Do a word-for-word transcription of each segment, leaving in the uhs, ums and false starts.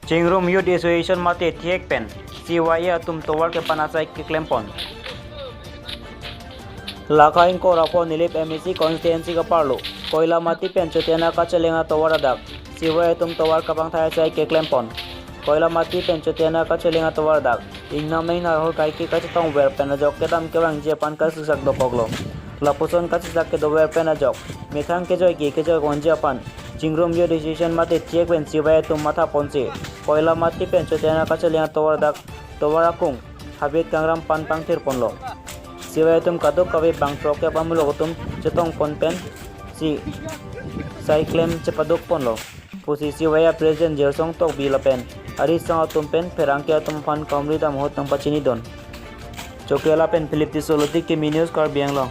Chingrum Youth Association mate thek pen C Y A atum tovar kepan asai keklem pon. Lakha ingkoi ra pho Nilip M A C constituency kaparlo Koilamati pen Chotiana kacheleng atovar adak C Y A atum tovar kapangthai asai keklem pon. Koilamati pen Chotiana kacheleng atovar adak ingnam ingnar ahorkai ke kachetong ver pen ajok kedam kevangji aphan kasiksak dokoklo. Lapuson kasiksak kedo ver pen ajok methang kejoi ke kejoi konji aphan Chingrum Youth Association mate thek pen C Y A atum matha ponsi Koilamati pen Chotiana kacheleng atovar adak tovar akung habit kangram pan pangthir ponlo. C Y A atum kadokave bang throk kep amulok atum chetong pon pensi asai klem chepaduk ponlo pusi C Y A President Jirsong Tokbi lapen arisang atum pen pherangke atum aphan kaumri dam ahut nangpachinidun. Chokela pen Philip Tisso, Lote Kimi News, Karbi Anglong.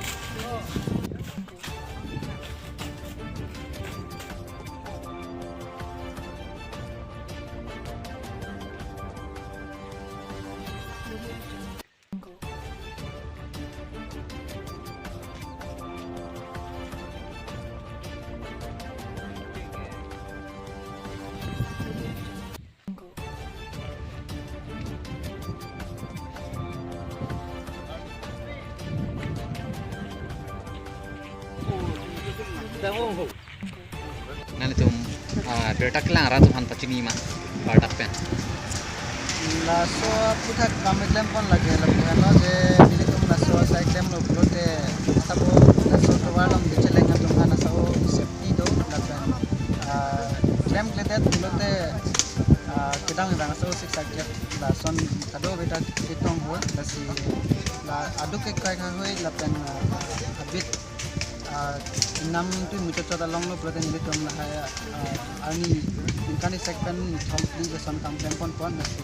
Nanglitum, ah, birta kelang arat atum aphan pachini ma, birta pen. Laso aphuthak kam klem pon lake lapu henlo je nelitum laso asai klemlo pulote asabo laso tovar along kacheleng atum aphan asabo safety do lapen, ah, klemkledet pulote, ah, kedam kedam asabo siksak kep lason kadokave ta chetong ho lasi la aduk ke kai kha hoi lapen, ah, habit, ah, ingnam tui muchot chot alonglo pulote nelitum lahai, ah, arni ningkan isi pen nithom phli ason kam klem pon pon lasi,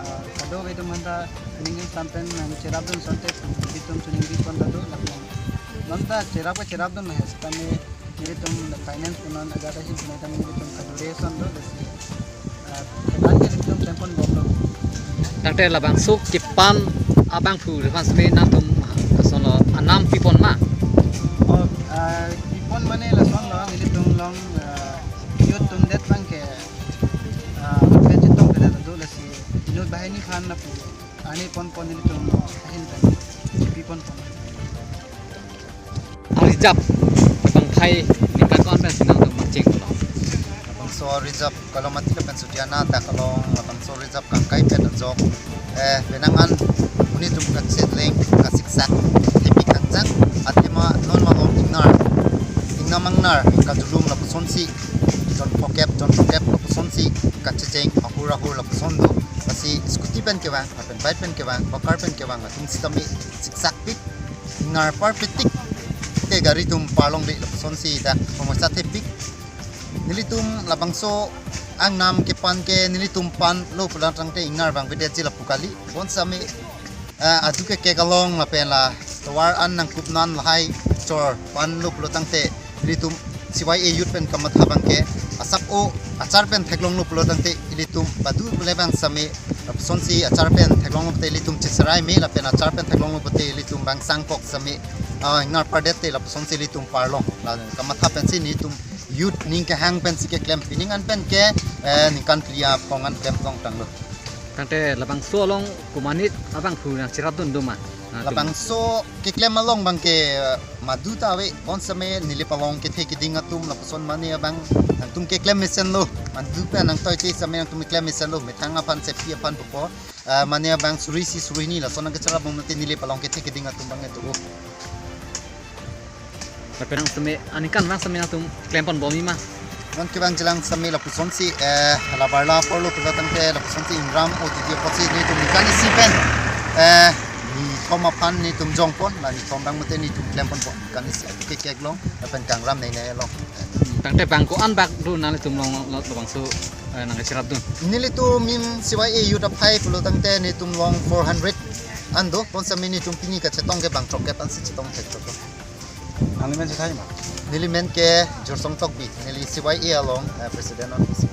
ah, kadokave atum aphanta ning sampen nangcherapdun asonte nelitum chiningri pon ta do lapen non ta cherap ke cherapdun lahai setame nelitum finance punon aja ta hin punai tame nelitum kadure ason do lasi, ah, kepan ke nelitum klem pon bomlo. Tangte labangso kepan abangphu advance me nangtum asonlo anam pipon ma? Oh, ah, pipon mane lasonlo nelitum along, ah, youth atum det abangke, ah, pen chetongkledet do lasi inut banghini aphan lapu arni pon pon nelitum ahin pen pipon pon. Ang reserve bangphai ningkan ko-an pensi nangtum maching pulo? Labangso reserve Koilamati lapen Chotiana adak along labangso reserve kangkai pen ajok, eh, penang an monit atum kacheleng kasiksak thepik kangjang athema non malom ingnar ingnam ingnar kajulum lapusonsi jon phokep jon phokep lapusonsi kachecheng ahur ahur lapuson do. Lasi scooty pen kevang lapen bike pen kevang, bakar pen kevang atum sitame siksak pik, ingnar parpetik te gari atum parlongle lapusonsi dak somosa thepik. Nelitum labangso angnam kepan ke nelitum panlo pulang tangte ingnar bang bedetji lapu kali. Bonsitame, eh, aduk ke kek along lapen la tovar an nangkup nan lahai chor panlo pulo tangte nelitum C Y A youth pen kamatha abangke asap o achar pen theklonglo pulo tangte ilitum badu pule bang sitame lapusonsi achar pen theklonglo pute ilitum cheserai me lapen achar pen theklonglo pute ilitum bang sangkok sitame, ah, ingnar pardet te lapusonsi ilitum parlong la kamatha pensi nelitum youth ning kehang pensi keklem pining an pen ke, eh, ningkan phli aphong an klem tong tanglo. Tangte labangso along komatne abangphu nangcherapdun do ma? Ah, tum. Labangso keklem along abangke, eh, madu ta ave, bonsitame Nilip along kethe keding atum lapuson mane abang nangtum keklem mesenlo, madu pen nangtoite sitame nangtum keklem mesenlo, methang aphan safety aphan pupo, eh, mane abang suri isi suri hini lason nangkecherap bomlote Nilip along kethe keding atum abang etu. Lapen nang sitame aningkan vang sitame nangtum klem pon bomji ma? Non kevangjilang sitame lapusonsi, eh, labar la porlo pulo tangte lapusonsi ingram o titi apotsi nelitum ningkan isi pen, eh, nithom aphan nelitum jong pon, la nithom abang mate nelitum klem pon pon ningkan isi ke kek along lapen kangram nei nei along. Tangte bang ko-an bak do nanglitum along lo, labangso, eh, nangcherapdun? Nelitum mim C Y A youth aphai pulo tangte nelitum along four hundred an do, bonsitame nelitum pini kachetong ke bang throkkep ansi chetong thek thok. Nangli men chethai ma? Neli men ke Jirsong Tokbi, neli C Y A along, eh, president office.